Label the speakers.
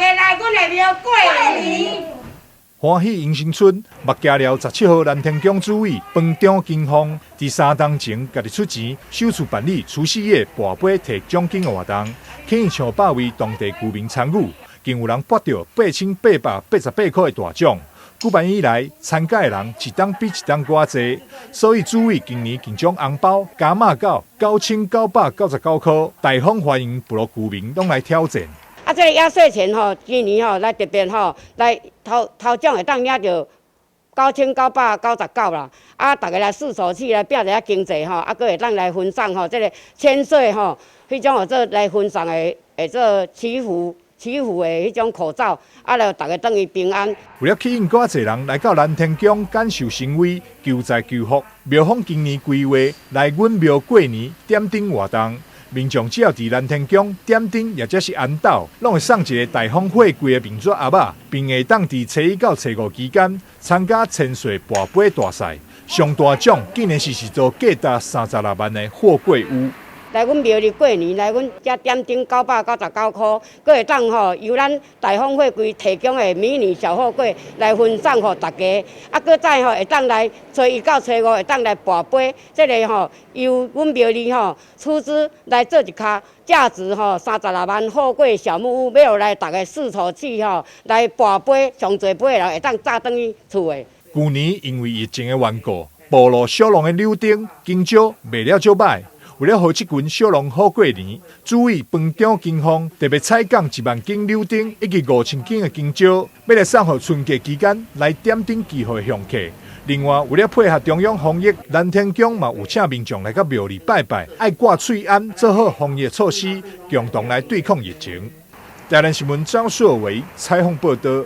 Speaker 1: 家來阮的廟過年。
Speaker 2: 歡喜迎新春，目加寮17號南天宮主委彭張金鳳，佇3冬前家己出錢，首次辦理除夕夜跋杯提獎金的活動，吸引上百位當地居民參與，更有人博著8888箍的大獎。舉辦以來，參加的人一冬比一冬閣較濟，所以主委今年更將紅包加碼到9999箍，大方歡迎部落居民攏來挑戰。
Speaker 1: 啊，這个壓歲錢吼，今年吼來特別吼來頭頭獎會當領著9999啦。啊，逐家來試手氣來拼一下經濟吼，啊，閣會當來分送吼，這个千歲吼，彼種號做來分送的，會做祈福。祈福的彼種口罩，啊，來逐家轉去平安。
Speaker 2: 為了吸引閣較濟人來到南天宮感受神威、求財求福，廟方今年規劃來阮廟過年點燈活動，民眾只要佇南天宮點燈，抑者是安斗，攏會送一个大豐貨櫃的面紙盒仔，並會當佇初一到初五期間參加千歲跋杯大賽，上大獎竟然是一座價值36萬的貨櫃屋。
Speaker 1: 來阮廟裡過年，來阮遮點燈999箍，閣會當吼由咱大豐貨櫃提供的迷你小貨櫃來分送予大家。啊，閣再吼會當來初一到初五會當來跋杯，這个吼由阮廟裡吼出資來做一跤價值吼36萬貨櫃小木屋，欲予來逐家試手氣吼來跋杯，上濟杯的人會當紮轉去厝的。
Speaker 2: 舊年因為疫情的緣故，部落小農的柳丁、香蕉賣了足䆀。為了予這群小農好過年，主委彭張金鳳特別採購1萬斤柳丁以及5000斤的香蕉，欲來送予春節期間來點燈祈福的香客。另外，為了配合中央防疫，南天宮嘛有請民眾來到廟裡拜拜，愛掛喙罨，做好防疫措施，共同來對抗疫情。台南新聞張碩維採訪報導。